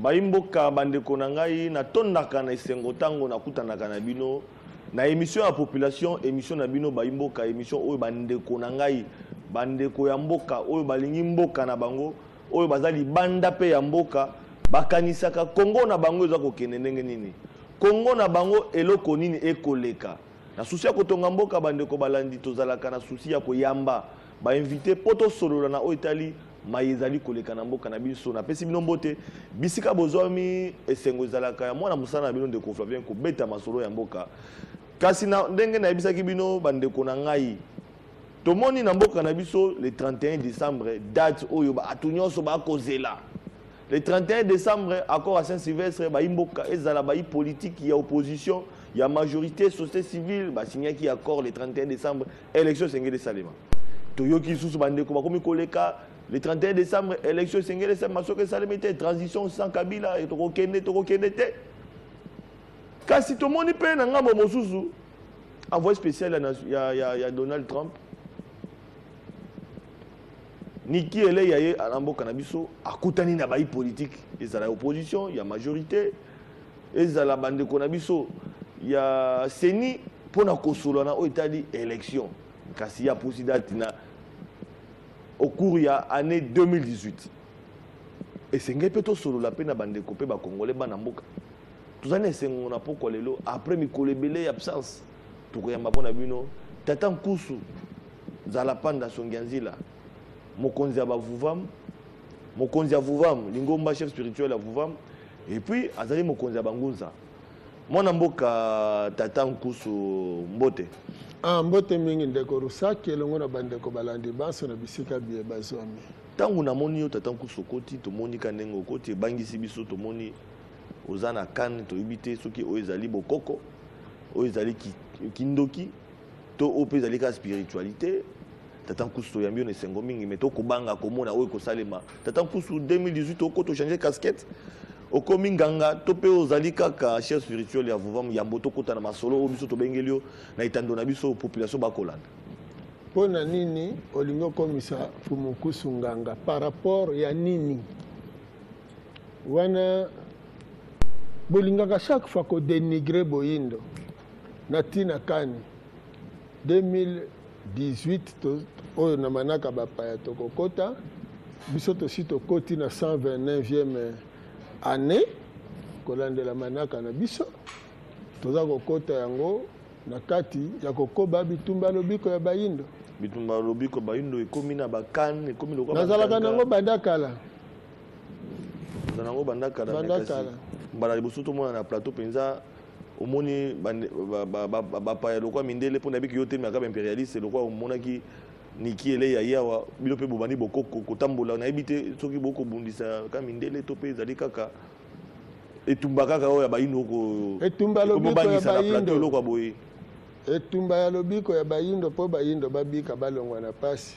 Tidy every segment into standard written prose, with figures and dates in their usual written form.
Bayi mboka, bandeko na ngai, natondaka na esengo ntango nakutanaka na bino na émission ya population, émission na bino bayi mboka, émission oyo bandeko na ngai, bandeko ya mboka oyo balingi mboka na bango, oyo baza libanda mpe ya mboka, bakanisaka Kongo na bango eza kokende ndenge nini, Kongo na bango eloko nini ekoleka. Na souci ya kotonga mboka, bandeko balandi, tozalaka na souci ya koyamba bainvité mpo tosolola na oyo etali maye ezali koleka na mboka na biso. Napesi bino mbote bisika bozwami. Esengo ezalaka ya mwana mosala na bino, ndeko Flavien, kobeta masolo ya mboka. Kasi na ndenge nayebisaki bino, bandeko na ngai, tomoni na mboka na biso le 31 décembre, date oyo bato nyonso bakozela. Le 31 décembre, accord à Saint-Sylvestre. Bayi mboka, ezala bayi politique ya opposition, ya majorité, société civile, basignaki accord le 31 décembre, élection esengeli esalema. Toyoki lisusu bandeko bakomi koleka: le 31 décembre, élection esengeli esalema, soki esalemi te, transition sans Kabila, tokokende, tokokende te. Kasi tomoni mpe na ngambo mosusu, envoyé spécial ya Donald Trump, Nikki Haley, ya ye na mboka na biso, akutani na bayi politique, ezala ya opposition, ya majorité, ezala bandeko na biso ya CENI, mpona kosolola na oyo etali élection. Kasi ye apusi date na au cours ya année 2018. Esengeli mpe tosolola mpe na bandeko mpe bakongolais, bana mboka. Tozali na esengo na pokwa lelo, après mikolo ebele ya absence, tokoyamba mpo na bino tata Nkusu Nzala Panda Songi ya Nzila, mokonzi ya Bavuvam, mokonzi ya Vuvam, lingomba, chef spirituel ya Vuvam, et puis azali mokonzi ya Bangunza. Mwana mboka, tata Nkusu, mbote. Ah, mbote mingi, ndeko Rusaki, elongo na bandeko balandi banso na bisika biye bazwami. Ntango namoni yo, tata Nkusu, okoti, tomoni ka ndenge okoti, ebangisi biso. Tomoni oza na kane, toyebi te soki oyo ezali bokoko, oyo ezali kindoki, to oyo mpe ezali kaka spiritualité. Tata Nkusu, toyambi yo na esengo mingi, mais tokobanga komona oyo ekosalema. Tata Nkusu, 2018 okoti, ochange casquette, okomi nganga, to mpe ozali kaka chef spirituel ya Vuvam? Yambo tokota na masolo oyo biso tobengeli yo na etando na biso population bakolanda. Mpo na nini olingi okomisa Fumu Nkusu nganga? Par rapport ya nini wana bolingaka chaque fois kodénigrer boyindo na ntina kani? 2018 oyo na manaka bapaya tokokota, biso tosi tokoti na 129e année kolandela manaka na biso. Toza kokota yango na kati ya kokoba bitumba lobiko ya bayindo. Bitumba lobiko bayindo ekomi na bakane, ekomi lokola Nazalaka nango banda kala. Oza nango banda kala? Banda kala. Mbala liboso tomona na plateau mpenza, omoni bapaya lokwa mindele, mpo nayebiki yo te, maka baimpérialiste lokwa omonaki Nikki Haley ya ye awa, bino mpe bobandi bokoko kotambola. Nayebi te soki bokobundisa ka mindele to mpe ezali kaka etumba kaka oyo ya bayindo. Etumba lobiko ya Kobangisa na plateau. bayindo. Eloko ya boye. Etumba ya lobiko ya bayindo, mpo bayindo babika, balongwa na pasi,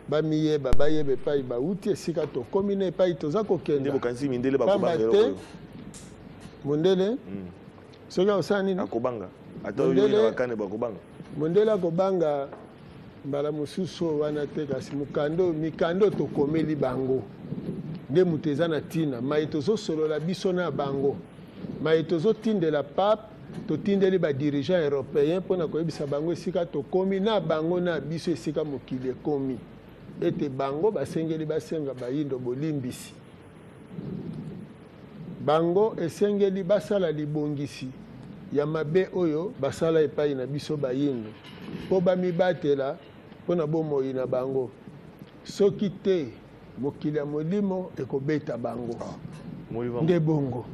bamiyeba, bayeba epai bauti, esika tokómi na epai toza Nde kokenda. Bokanisi mindele Pamba bakobanga eloko te oyo? Mondele soki akosala nini? Akobanga ata oyo na bakane bakobanga. Mondele akobanga mbala mosusu oyo wana te, kasi mokando, mikando oyo tokomeli bango nde moto eza na ntina. Maye tozosolola biso na bango, maye tozotindela pape, totindeli badirigeant européen mpona koyebisa bango esika tokómi na bango na biso, esika mokili ekómi, ete bango basengeli basenga bayindo bolimbisi. Bango esengeli basala libongisi ya mabe oyo basala epai na biso bayindo, mpo bamibatela mpo na bomoi na bango. Soki te, mokili ya molimo ekobeta bango. Nde bongo.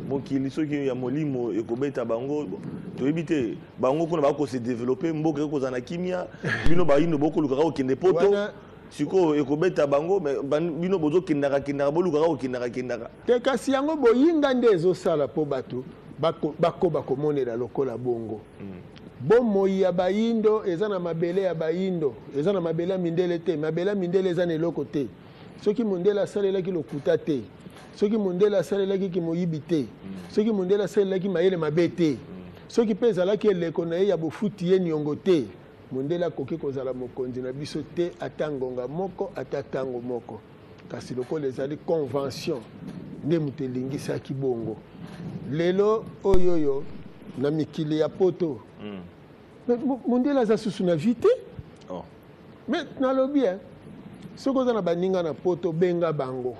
Mokili soki ya molimo ekobeta bango, toyebi te. Bango kuna bakose développer, mboka ekozala na kimia, bino bayindo bokolukaka kokende poto. Sikoyo ekobeta bango, bino bozokendaka kendaka, bolukaka kokendaka kendaka. Te, kasi yango boyinga nde ezosala mpo bato bakoba komonela lokola bongo. Bomoi ya bayindo eza na mabele ya bayindo, eza na mabele ya mindele te. Mabele ya mindele eza na eloko te. Soki mondele asalelaki lokuta te, soki mondele asalelaki kimoyibi te, soki mondele asalelaki mayele mabe te, soki mpe ezalaki eleko na ye ya bofuti ye niongo te, mondele akoki kozala mokonzi na biso te, ata ngonga moko, ata ntango moko. Kasi lokola ezali convention Nde moto elingisaki bongo. Lelo oyo oyo na mikili ya poto, Mais mondele aza susu na vie te. Oh. Mais nalobi hein, soki oza na baninga na poto, benga bango,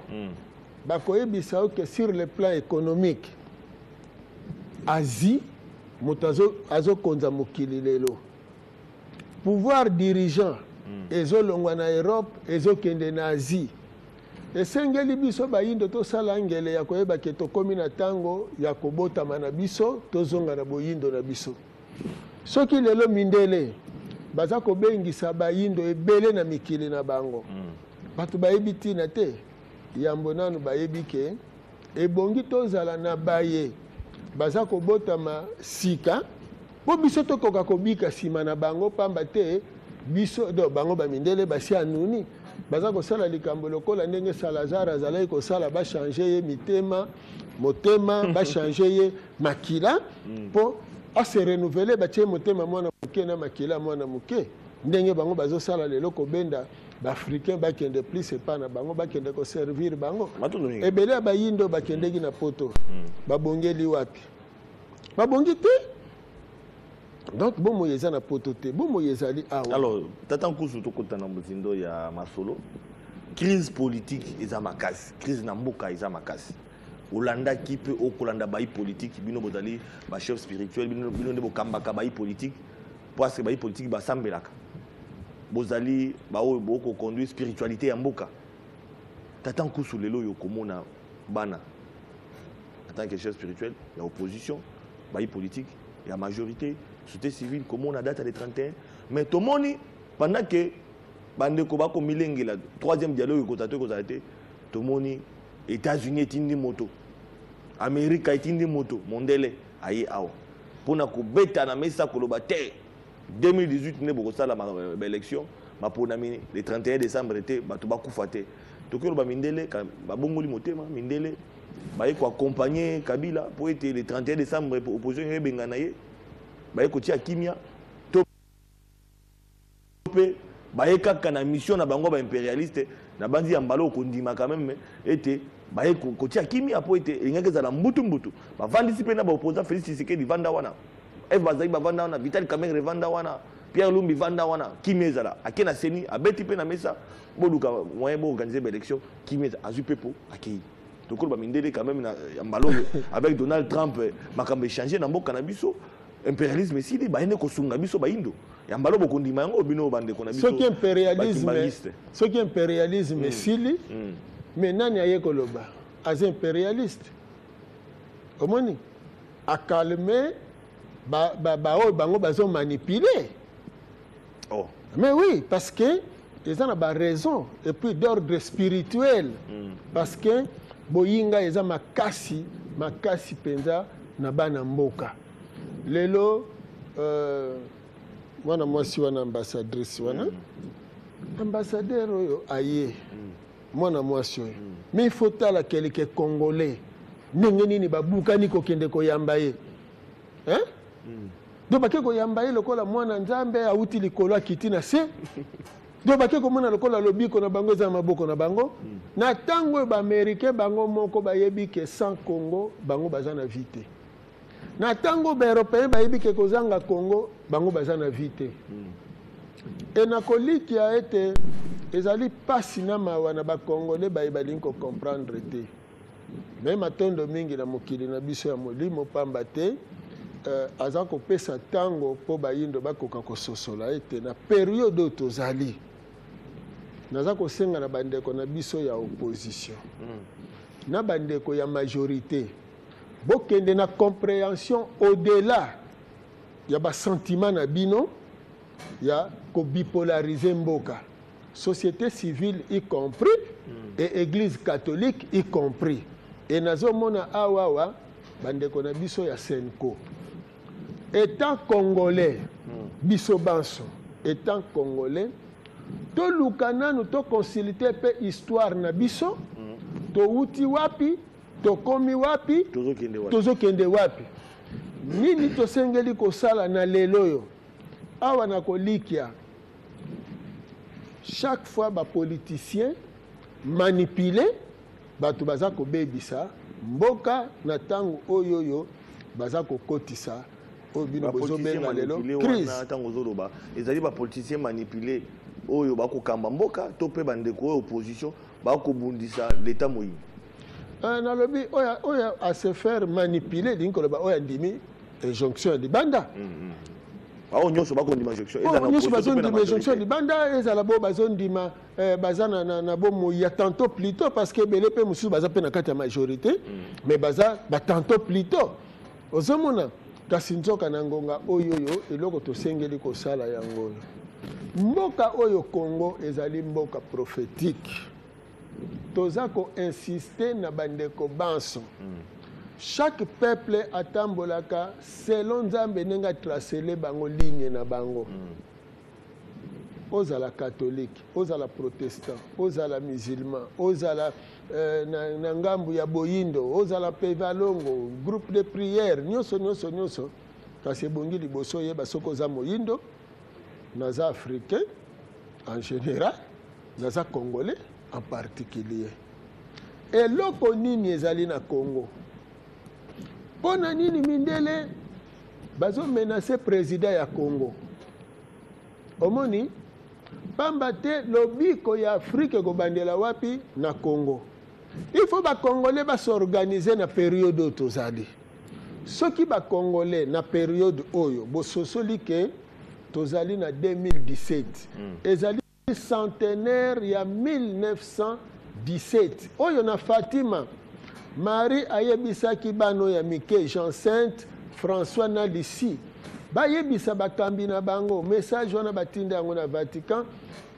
bakoyebisa yo ke sur le plan économique, Asie moto azokonza mokili lelo. Pouvoir dirigeant ezolongwa na Europe, ezokende na Asie. Esengeli biso bayindo tosala ngele ya koyeba ke tokomi na ntango ya kobotama na biso, tozonga na boyindo na biso. Soki lelo mindele baza kobengisa bayindo ebele na mikili na bango, bato bayebi ntina te. Yambo nanu bayebi ke ebongi tozala na baye baza kobotama sika mpo biso tokoka kobika nsima na bango, pamba te biso do bango bamindele basi anuni baza kosala likambo lokola ndenge Salazar azalaki kosala, bachange ye mitema, motema, bachange ye makila mpo ase renouveler, batie motema mwana moke na makila mwana moke. Ndenge bango bazosala lelo, kobenda baafricain bakende plus epa na bango, bakende koservir bango. Matondo mingi. Ebele ya bayindo bakendeki na poto, babongeli wapi? Babongi te. Donc bomoi eza na poto te, bomoi ezali awa. Alors, tata Nkusu, tokota na mozindo ya masolo. Crise politique eza makasi, crise na mboka eza makasi. Olandaki mpe okolanda bayi politique, bino bozali bachef spirituel, bino nde bokambaka bayi politique, parce que bayi politique basambelaka, bozali baoyo bokoconduire spiritualité ya mboka. Tata Nkusu, lelo oyo komona bana, en tant que chef spirituel ya opposition, bayi politique ya majorité, société civile, komona date ya le 31, mais tomoni pendant que bandeko bakomilengela troisième dialogue ekozala to ekozala te, tomoni États-Unis etindi moto, Amerika etindi moto, mondele aye awa mpona kobeta na mesa, koloba te 2018 nde bokosala baélection maponami, le 31 décembre te, bato bakufa te. Tokoki koloba mindele babongoli motema, mindele baye koaccompagne Kabila mpo ete le 31 décembre opposition ebenga na ye, baye kotia kimia, to mpe baye kaka na mission na bango baimpérialiste na bandi ya mbala okondima quand même ete baye kotia kimia mpo ete elingaki ezala mbutu mbutu. Bavandisi mpe na baopposant, Félix Tshisekedi vanda wana, Eve bazali bavanda wana, Vital Kamerhe vanda wana, Pierre Lumbi vanda wana, kimia ezala. Ake na CENI, abeti mpe na mesa, boluka moyen boorganiser baélection, kimia ezala. Azwi mpepo, akei. Tokoloba mindele quand même na ya mbala oyo avec Donald Trump, makambo échange na mboka na biso, impérialisme esili, bayende kosunga biso bayindo. Ya mbala bokondima yango, bino bandeko na biso Soki impérialisme bakimbangiste? Soki impérialisme esili, mais nani aye koloba aza impérialiste? Omoni, acalme baoyo bango bazomanipule. Oh. Mais oui, parce que eza na baraison et puis d'ordre spirituel, parce que boyinga eza makasi makasi mpenza na bana mboka lelo. Mwana mwasi wana, ambassadrice wana, ambassadeur oyo aye, mwana mwasi oyo, mais il faut tala quelque Congolais ndenge nini babukani kokende koyamba ye, hein? Donc bake koyamba ye lokola mwana Nzambe awuti likolo akiti na se. Donc bake komona lokola lobiko na bango eza na maboko na bango, na ntango oyo baaméricain bango moko bayebi ke sans Congo bango baza na vie te, na ntango oyo baeuropéen bayebi ke kozanga Congo bango baza na vie te. E na kolikia ete ezali mpasi na mawa na bacongolais baye balingi kocomprendre te. Me matondo mingi na mokili na biso ya molimo, pamba te aza kopesa ntango mpo bayindo bakoka kososola ete na periode oyo tozali. Naza kosenga na bandeko na biso ya opposition na bandeko ya majorité, bokende na compréhension au-delà ya basentiment na bino ya kobipolarize mboka, société civile y compris et Église catholique y compris. E nazomona awa awa bandeko na biso ya CENCO, étant congolais, biso banso étant congolais, toluka nanu toconsulte mpe histoire na biso, towuti wapi, tokomi wapi, tozokende wapi, tozokende wapi, nini tosengeli kosala na lelo oyo. Awa na kolikia chaque fois bapoliticien manipulé. Bato baza kobebisa mboka na ntango oyo oyo baza kokotisa oyo bino bozobenga lelo crise. Ntango ozoloba ezali bapoliticien manipulé oyo bakokamba mboka to mpe bandeko oyo opposition bakobundisa leta moyibi? Nalobi oyo oyo ase faire manipuler, elingi koloba oyo andimi injonction ya libanda. Oyo nyonso bakondima injonction. Oyo nyonso bazondima injonction ya libanda, ezala bo bazondima baza na bomoi ya tantôt plutôt, parce que ebele mpe mosusu baza mpe na kati ya majorité, mais baza batantôt plutôt, ozomona. Kasi nzoka na ngonga oyo oyo eloko tosengeli kosala yango oyo, mboka oyo Congo ezali mboka prophétique. Toza koinsiste na bandeko banso, chaque peuple atambolaka selon Nzambe ndenge atracele bango ligne na bango. Ozala catholique, ozala protestant, ozala musulman, ozala na ngambu ya boyindo, ozala mpe valongo, groupe de prière, nyonso nyonso nyonso, kasi ebongi liboso oyeba soki oza moyindo, naza africain en général, naza congolais en particulier. Eloko nini ezali na Congo? Mpo na nini mindele bazomenace président ya Congo? Omoni, pamba te lobiko ya Afrike ekobandela wapi? Na Congo. Il faut bacongolais bas'organiser na période oyo tozali. Soki bacongolais na période oyo bososoli ke tozali na 2017, ezali centenaire ya 1917 oyo na Fatima Marie ayebisaki bana ya mike Jean Sainte, François na Lucie bayebisa bakambi na bango message wana, batinda yango na Vatican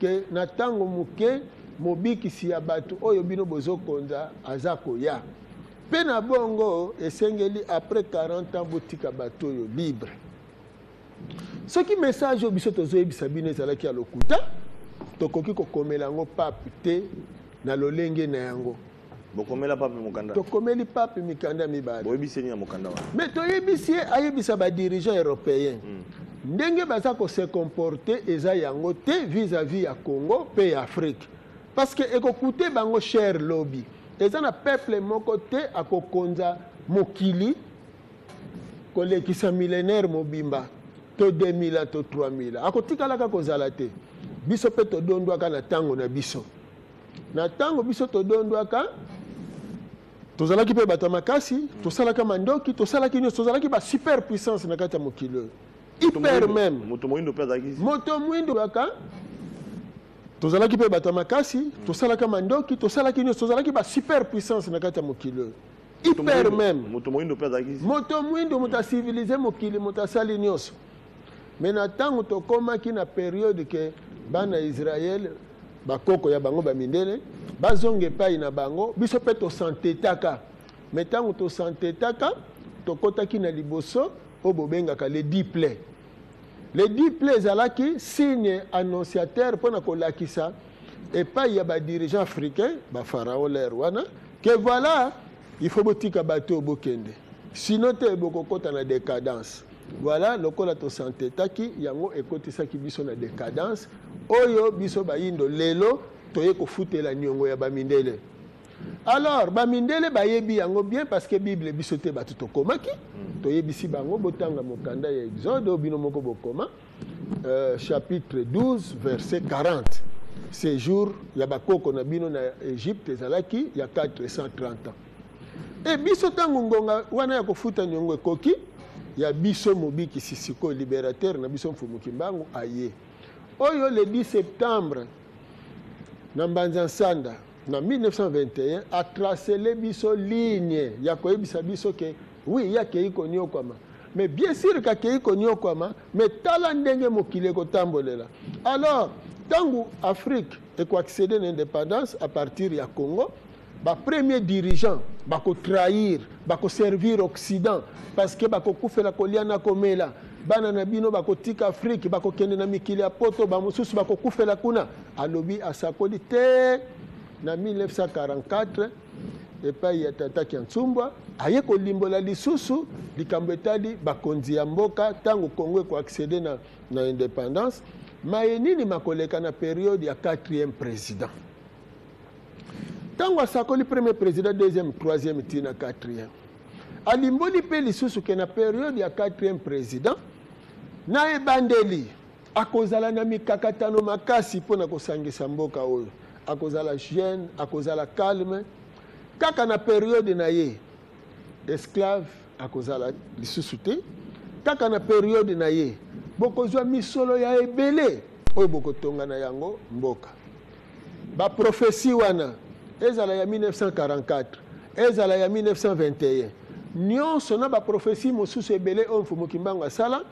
ke na ntango moke mobikisi ya bato oyo bino bozokonza aza koya. Mpe na bongo esengeli après 40 ans botika bato oyo libre. Soki message oyo biso tozoyebisa bino ezalaki ya lokuta, tokoki kokomela yango pape te na lolenge na yango. Bokomela pape mokanda? Tokomeli pape mikanda mibale. Boyebisi nini na mokanda wana? Mais toyebisi ye ayebisa badirigeant européen ndenge baza kose comporter eza yango te vis-à-vis ya Congo mpe ya Afrique, parce que ekokute bango cher lobi. Eza na peuple moko te akokonza mokili kolekisa millénaire mobimba to 2000 ans to 3000 ans, akotikalaka kozala te. Biso mpe todondwaka na ntango na biso. Na ntango biso todondwaka, tozalaki mpe bato ya makasi, tosalaka mandoki, tosalaki nyonso, tozalaki ba super puissance na kati ya mokili oyo, hyper même. Moto moyindo mpe azalaki. Moto mwindo aka, tozalaki mpe bato ya makasi, tosalaka mandoki, tosalaki nyonso, tozalaki ba super puissance na kati ya mokili oyo, hyper même. Moto moyindo mpe azalaki. Moto mwindo, moto aciviliser mokili, moto asali nyonso. Mais na ntango tokomaki na période ke bana Israele, bakoko ya bango bamindele, bazonga epai na bango, biso mpe tosantetaka. Mais ntango tosantetaka, tokɔtaki na liboso oyo bobengaka les 10 plaies. Les 10 plaies ezalaki signe annonciateur mpona kolakisa epai ya badirigeant africain, bafarao lere wana, ke voilà, il faut botika bato oyo bokende, sinon te bokokɔta na décadence. Voilà, lokola tosantetaki, yango ekotisaki biso na décadence oyo biso bayindo lelo toye kofutela niongo ya bamindele. Alors bamindele bayebi yango bien, parce que Bible biso te bato tokomaki. Toyebisi bango botanga mokanda ya Exode oyo bino moko bokoma, chapitre 12 verset 40. Séjour ya bakoko na bino na Égypte ezalaki ya 430 ans. E biso ntango ngonga wana ya kofuta niongo ekoki, ya biso mobikisi sikoyo, libérateur na biso, Mfumu Kimbangu aye, oyo le 10 septembre na Mbanza Nsanda na 1921 atracele biso ligne ya koyebisa biso ke oui, ye akei koniokwama, mais bien sûr kakei koniokwama, mais tala ndenge mokili ekotambolela. Alors ntango Afrique ekoaccéder na indépendance à partir ya Congo, bapremier dirigeant bakotrahir, bakoservir Occident, parce que bakokufela kolia na komela. Bana na bino bakotika Afrique, bakokende na mikili ya Poto, bamosusu bakokufela kuna. Alobi, asakoli te na 1944 epai ya tata Kiantsumbwa, aye kolimbola lisusu likambo etali bakonzi ya mboka. Ntango Congo ekoaccéder na indépendance, maye nini makoleka na période ya 4e président. Ntango asakoli premier président, deuxième, troisième, tina quatrième, alimboli mpe lisusu ke na période ya quatrième président, na ebandeli, akozala na mikakatano makasi mpona kosangisa mboka oyo. Akozala jeune, akozala calme. Kaka na période na ye, esclave akozala lisusu te. Kaka na période na ye, bokozwa misolo ya ebele oyo bokotonga na yango mboka. Baprophétie wana, ezala ya 1944, ezala ya 1921, nyonso na baprophétie mosusu ebele oyo Mfumu Kimbangu asala,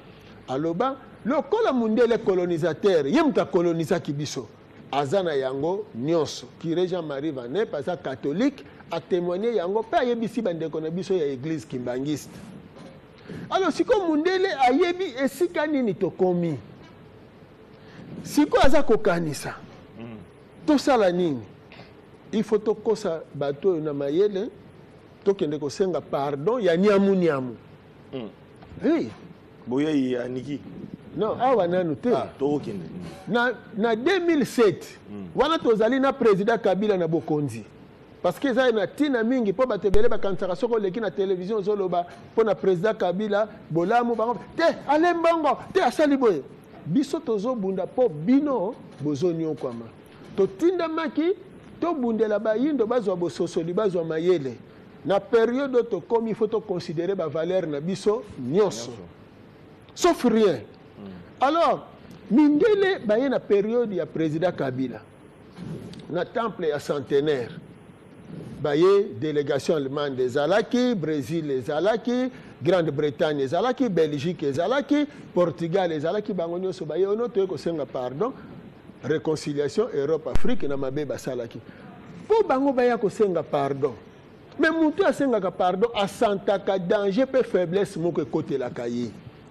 aloba lokola mundele colonisateur, ye moto akolonisaki biso, aza na yango nyonso. Curé Jean-Marie Vanep aza catholique, atémoigne yango mpe ayebisi bandeko na biso ya église kimbangiste. Alors sikoyo mundele ayebi esika nini tokomi. Sikoyo aza kokanisa tosala nini. Il faut tokosa bato oyo na mayele, tokende kosenga pardon ya niamu-niamu. Hey. Boyei ya Niki? Non, awa nanu te. Ah, tokokende. Na 2007 wana, tozali na président Kabila na bokonzi, parce que eza na ntina mingi mpo bato ebele bakanisaka soki oleki na télévision, ozoloba mpo na président Kabila bolamu, bango te, ale mbongo te, asali boye. Biso tozobunda mpo bino bozoniokwama. Totindamaki tobundela bayindo bazwa bososoli, bazwa mayele. Na période oyo tokomi, il faut toconsidérer bavaleur na biso nyonso, sauf rien. Alors mindele baye na période ya président Kabila na temple ya Centenaire. Baye, délégation allemande ezalaki, Brésil ezalaki, Grande-Bretagne ezalaki, Belgique ezalaki, Portugal ezalaki. Bango nyonso baye ono toye kosenga pardon, réconciliation Europe, Afrique na mabe basalaki. Mpo bango baya kosenga pardon, mais motu asengaka pardon asantaka danger mpe faiblesse moko ekotelaka ye.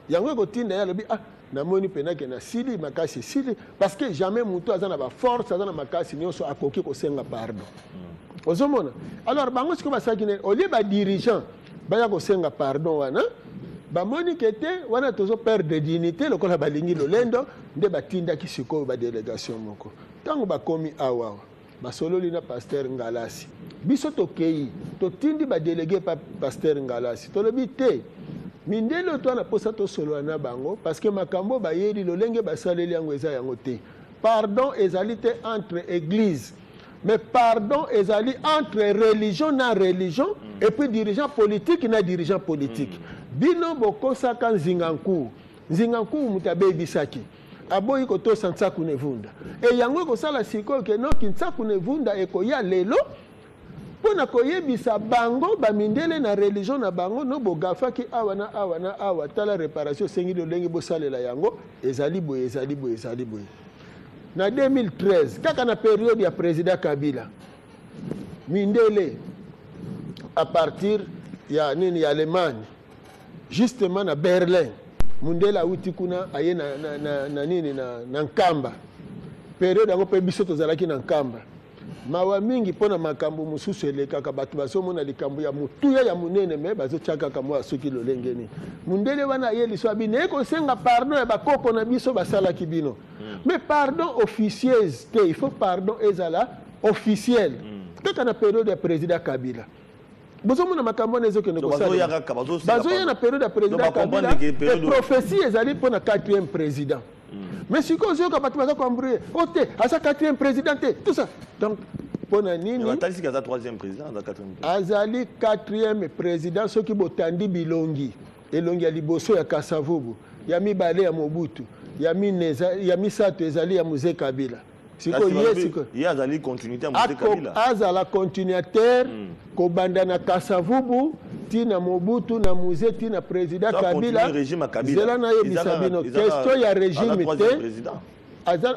Yango ekotinda ye alobi: "Ah, namoni mpenza ke nasili makasi, esili." Parce que jamais motu aza na baforce, aza na makasi nyonso, akoki kosenga pardon. Ozomona? Alors bango sikoyo basalaki nini? Au lieu badirigeant baya kosenga pardon wana, bamoni ke te, wana tozoperdre dignité lokola balingi lolendo, nde batindaki sikoyo badélégation moko. Ntango bakomi awa, basololi na pasteur Ngalasi. Biso tokei, totindi badélégué pa pasteur Ngalasi. Tolobi te, mindele oyo towana mposa tosolola na bango, parce que makambo bayeli, lolenge basaleli yango eza yango te. Pardon ezali te entre église, mais pardon ezali entre religion na religion et puis dirigeant politique na dirigeant politique. Bino bokosaka Nzinga Nkuwu. Nzinga Nkuwu moto abebisaki, aboyi kotosa Ntsaku na Evunda. E yango ekosala sikoyo ke noki Ntsaku na Evunda ekoya lelo mpo na koyebisa bango bamindele na religion na bango: no, bogafaki awa na awa na awa, tala réparation esengi, lolenge bosalela yango ezali boye, ezali boye, ezali boye. Na 2013, kaka na période ya président Kabila, mindele à partir ya nini, ya Allemagne, justement na Berlin, mundele awuti kuna, aye na nini, na Nkamba. Période yango mpe biso tozalaki na Nkamba. Mawa mingi mpo na makambo mosusu elekaka, bato bazomona likambo ya motuya ya monene, me bazotia kaka mwa soki lolenge nini. Mundele wana aye liso, abi naye kosenga pardon ya bakoko na biso basalaki bino, mais pardon officieuse te, il faut pardon ezala officiel. Kaka na période ya président Kabila, bozomona makambo wana ezokende. Bazoya na période ya président Kabila, prophétie ezali mpo na quatrième président. Mais sikoyo ozoyoka bato baza koembrouiller: o te, aza quatrième président te, tout ça. Donc mpo na nini? Azali quatrième président. Soki botandi bilongi, elongi ya liboso ya Kasavubu, ya mibale ya Mobutu, ya mine, ya misato ezali ya Mzee Kabila. Sikoyo ye, sikoyo ye azali continuité ya Mzee Kabila. Azala continuateur kobanda na Kasavubu ntina Mobutu na Mzee ntina président Kabila. Zela nayebisa bino, question ya régime te. Aza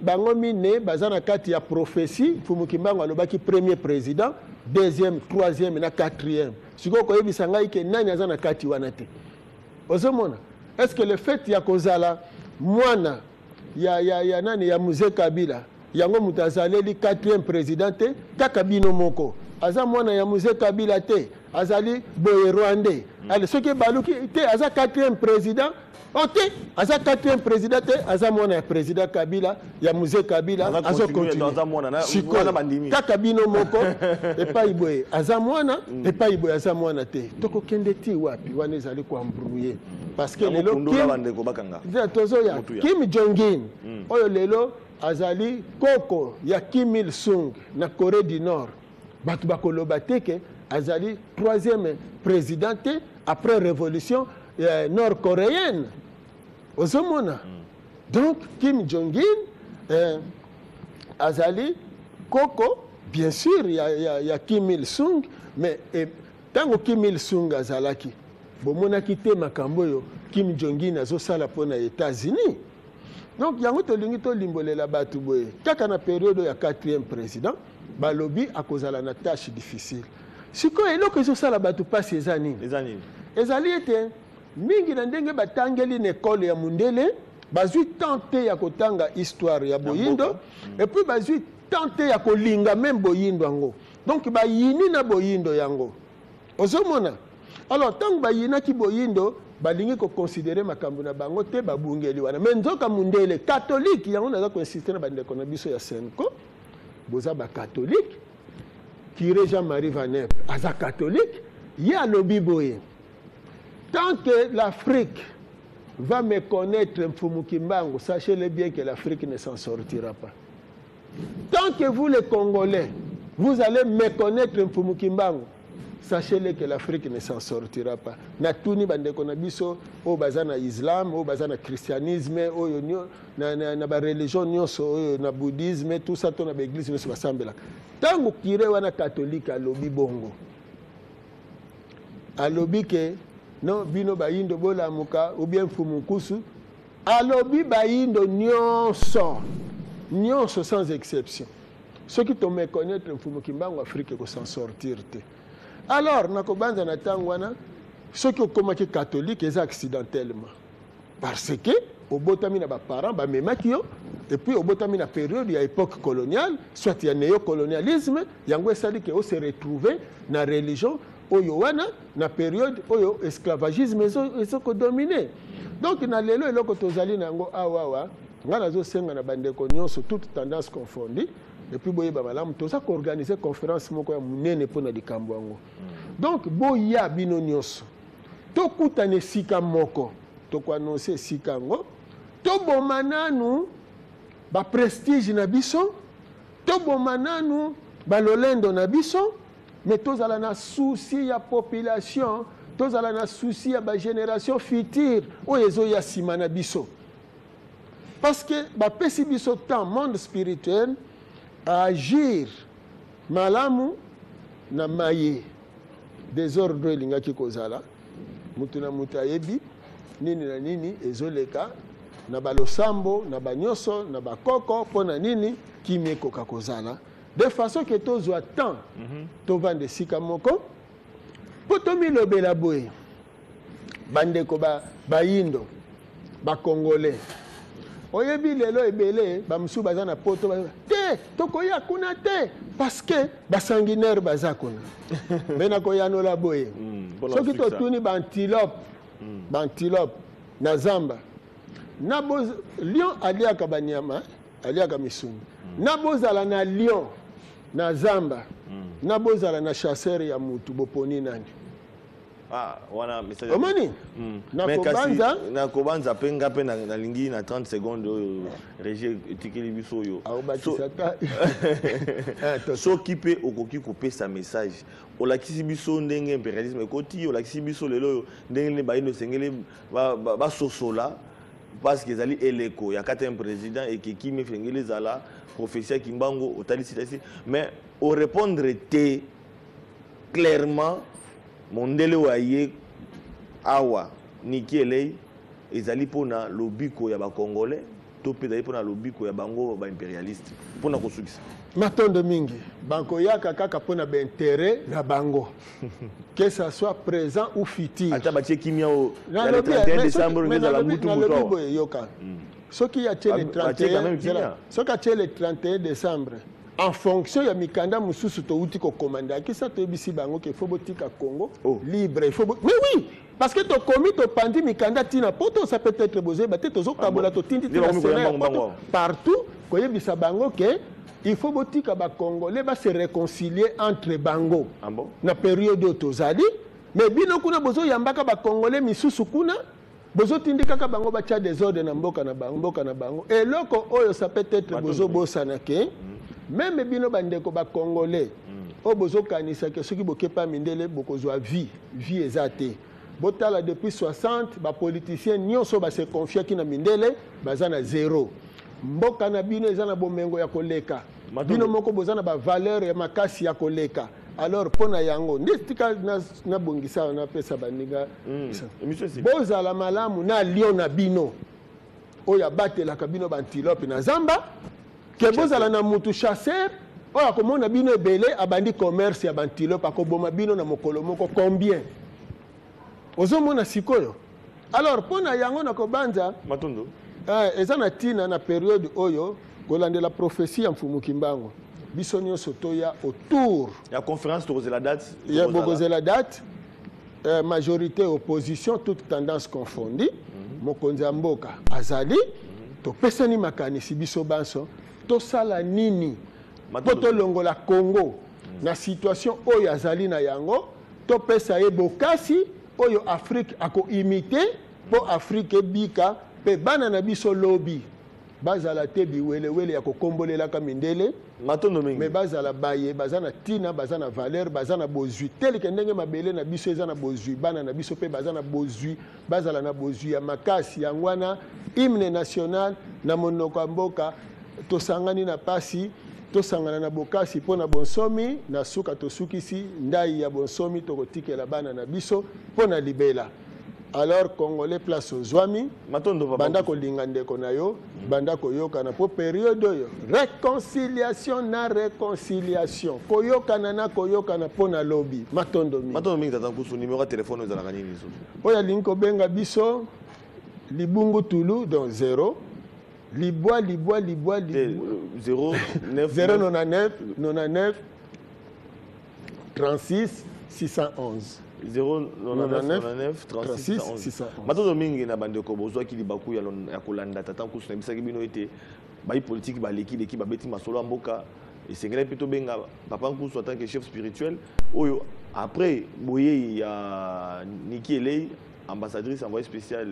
bango mine baza na kati ya prophétie. Mfumu Kimbangu alobaki premier président, deuxième, troisième na quatrième. Sikoyo koyebisa ngai ke nani aza na kati wana te? Ozomona, est ce que le fait ya kozala mwana ya nani, ya Mzee Kabila, yango moto azaleli quatrième président te? Kaka bino moko, aza mwana ya Mzee Kabila te, azali boye rwandais. Ale soki ebaluki te, aza quatrième président. O te, aza quatrième président te, aza mwana ya président Kabila, ya Mzee Kabila. Aza azo continuer, continuer. aza mwana, Sikoyo, wana bandimi. Kaka bino moko, epai boye aza mwana, epai boye aza mwana te, tokokende ti wapi? Wana ezali koembrouiller, parce que Yango lelo kundola bandeko bakanga. Nzela tozoya. Motuya. Kim Jong-un oyo lelo azali koko ya Kim Il Sung na Corée du Nord, bato bakoloba te ke azali troisième président te après révolution nord coréenne. Ozomona, donc Kim Jong-un azali koko bien sûr ya Kim Il Sung, mais ntango Kim Il Sung azalaki, bomonaki te makambo oyo Kim Jong-un azosala mpona États-Unis. Donc yango tolingi tolimbolela bato boye, kaka na période oyo ya quatrième président, balobi akozala na tâche difficile. Sikoyo eloko ezosala bato mpasi eza nini? Eza nini? Ezali ete mingi na ndenge batangeli na ekole ya mundele, bazwi temps te ya kotanga histoire ya boyindo. Mboka. Et puis bazwi temps te ya kolinga même boyindo yango, donc bayini na boyindo yango. Ozomona, alors ntango bayinaki boyindo, balingi koconsidérer makambo na bango te, babungeli wana. Mais nzoka mundele catholique, yango naza koinsister na bandeko na biso ya CENCO, boza bacatholique. Curé Jean-Marie Vanep aza catholique, ye alobi boye: tant que l'Afrique va méconnaître Mfumu Kimbangu, sachez-le bien que l'Afrique ne s'en sortira pas. Tant que vous les Congolais, vous allez méconnaître Mfumu Kimbangu, sachez-le que l'Afrique ne s'en sortira pas. Natuni bandeko na biso oyo baza na islam, oyo baza na christianisme, oyo na bareligion nyonso, oyo na bouddhisme, tout ça, to na baéglise nyonso basambelaka. Ntango curé wana catholique alobi bongo, alobi ke non, bino bayindo bolamuka, ou bien Mfumu Nkusu alobi bayindo nyonso nyonso sans exception, soki toméconnaître Mfumu Kimbangu, Afrique ekos'en sortir te. Alors nakobanza na ntango wana, soki okomaki catholique, eza accidentellement, parce que obotami na baparent bamemaki yo, et puis obotami na période ya époque coloniale, soit ya néocolonialisme. Yango esali ke ose retrouver na religion oyo wana na période oyo esclavagisme ezokodominer. Donc na lelo, eloko tozali na yango awa awa, ngai nazosenga na bandeko nyonso, toute tendance confondue, et puis boyeba malamu, toza koorganiser conférence moko ya monene mpo na likambo yango. Donc boya bino nyonso, tokutana esika moko, tokoannoncer esika yango. Toboma nanu baprestige na biso, toboma nanu balolendo na biso, mais tozala na souci ya population, tozala na souci ya bagénération future oyo ezoya nsima na biso, parce que bapesi biso temps, monde spirituel agir malamu na maye désordre elingaki kozala. Mutu na mutu ayebi nini na nini ezoleka na balosambo na banyonso na bakoko, mpo na nini kimia ekoka kozala, de façon ke tozwa temps, tovanda esika moko mpo tomilobela boye: bandeko bayindo, bacongolais, oyebi lelo ebele bamosusu baza na poto, te, tokoya kuna te parce que basanguinaire baza kuna. Mpe nakoyanola boye: soki totuni baantilope, baantilope na zamba, na lion aliaka banyama, aliaka misuni, na bozala na lion na zamba, na bozala na chasseur ya mutu, boponi nani? Ah, wana message. Omoni? Nakobanza, nakobanza mpe nga mpe nalingi na 30 secondes oyo régie etikeli biso oyo. Soki mpe okoki kopesa message, olakisi biso ndenge impérialisme ekoti, olakisi biso lelo oyo ndenge nini bayindo esengeli basosola, parce que ezali eleko ya quatrième président, ekekimi efengeli ezala prophétie ya Kimbangu, otalisi talisi, mais orépondre te clairement. Mondele oyo aye awa, Niki Elei, ezali mpona lobiko ya bacongolais to mpe ezali mpona lobiko ya bango baimpérialiste? Mpona kosukisa. Matondo mingi. Bakoyaka kaka mpona baintérêt na bango, que ça soit présent ou futur. Ata batie kimia o ya le 31 décembre, ezala mutu mutu awa. Boye, yoka, soki atie le 31, soki atie le 31 décembre, En fonction ya mikanda mosusu touti kokoma, ndakisa toyebisi bango ke faut botika Congo libre, il faut mais oui, parce que tokomi, topandi mikanda ntina poto, ça peut être bozoyeba te, tozokabola. Ah bon? Totindi Nde ntina bakomi Sénat ya koyamba poto bango. partout, koyebisa bango ke il faut botika Bacongolais base réconcilier entre bango. Ah bon? Na période oyo tozali, mais bino kuna bozoyambaka Bacongolais misusu kuna, bozotindi kaka bango batia désordre na mboka na bango, mboka na bango. Eloko oyo, ça peut être Matondo. bozobosana ke même bino bandeko Bacongolais oyo bozokanisa ke soki bokepa mindele bokozwa vie, vie eza te. Botala depuis 60, bapoliticien nyonso base confiaki na mindele, baza na zéro. Mboka na bino eza na bomengo ya koleka. Matondo. Bino moko boza na bavaleur ya makasi ya koleka. Alors mpo na yango nde tika nabongisa, napesa baninga. Émission esili. Bozala malamu na lion na bino oyo abatelaka bino baantilope na zamba, ke bozala na mutu chasseur oyo akomona bino ebele, abandi commerce ya baantilope, akoboma bino na mokolo moko. Combien ozomona sikoyo? Alors mpo na yango nakobanza Matondo. Eza na ntina na période oyo kolandela prophétie ya Mfumu Kimbangu, biso nyonso toya autour Ya conférence, tokozela date. Ya bokozela date, majorité, opposition, toute tendance confondue, mokonzi ya mboka azali, topesani makanisi biso banso, tosala nini mpo Matondo. tolongola Congo na situation oyo azali na yango, topesa ye bokasi oyo Afrique akoimiter mpo Afrique ebika, mpe bana na biso lobi bazala te biwelewele ya kokombolelaka mindele. Matondo mingi. Me bazala baye baza na ntina, baza na valeur, baza na bozwi, teleke ndenge mabele na biso eza na bozwi, bana na biso mpe baza na bozwi, bazala na bozwi ya makasi. Yango wana hymne national na monoko ya mboka: tosangani na pasi, tosangana na bokasi mpo na bonsomi. Na suka tosukisi ndai ya bonsomi tokotikela bana na biso mpo na libela. Alors Congolais, place ozwami, Matondo, papa. banda kolinga ndeko na yo, banda koyokana, mpo période oyo réconciliation na réconciliation, koyokana na koyokana mpo na lobi. Matondo mingi. Matondo mingi, tata Nkusu. Numéro ya téléphone ezalaka nini lisusu? Oyo alingi kobenga biso, libungu tulu, donc 0 libwa libwa libwa Te, libwa 0 9 099 99 36 611. 0 99 99 36 36 11. 611. Matondo mingi na bandeko bozwaki libaku ya kolanda tata Nkusu. Nayebisaki bino ete bayi politike baleki leki, babeti masolo ya mboka, esengeli mpe tobenga papa Nkusu en tant que chef spirituel oyo après boyei ya Nikki Haley, ambassadrice envoyé spécial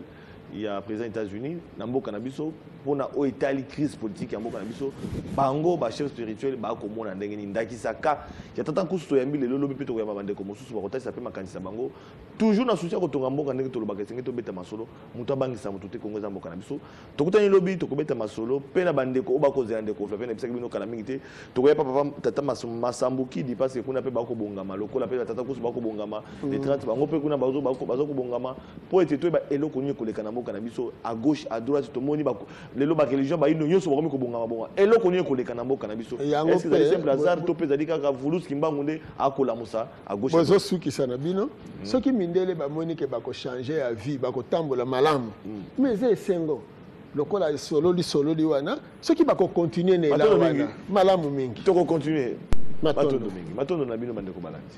ya président États-Unis na mboka na biso, mpona oyo etali crise politique ya mboka na biso, bango bachef spirituel bakomona ndenge nini. Ndakisa ka ya tata Nkusu toyambi lelo, lobi mpe tokoyamba bandeko mosusu, bakotalisa mpe makanisi na bango, toujours na souci ya kotonga mboka. Ndenge tolobaka, esengeli tobeta masolo, moto abangisa moto te. Kongo eza mboka na biso. Tokutani lobi, tokobeta masolo mpe na bandeko oyo bakozela ndeko Flavien. Nayebisaki bino kala mingi te tokoya pa papa tata Masambukidi, parce que kuna mpe bakobongama lokola mpe tata Nkusu bakobongama le 30. Bango mpe kuna bazo kobongama mpo ete toyeba eloko nini ekoleka na mboka na biso. À gauche, à droite, tomoni lelo bareligion bayindo nyonso bakomi kobongama bonga. Eloko nini ekoleka na mboka na biso? Yango Est-ce que ezali mpe simple hasard to mpe ezali kaka Vulus Kimbangu nde akolamusa à gauche, à droite? Bozosukisa na bino, soki mindele bamoni ke bakochange ya vie, bakotambola malamu, mais eza esengo lokola esololi sololi wana, soki bakocontinue na ela Matondo mingi. wana, malamu mingi. Tokocontinue. Matondo. Matondo mingi, matondo na bino bandeko balandi.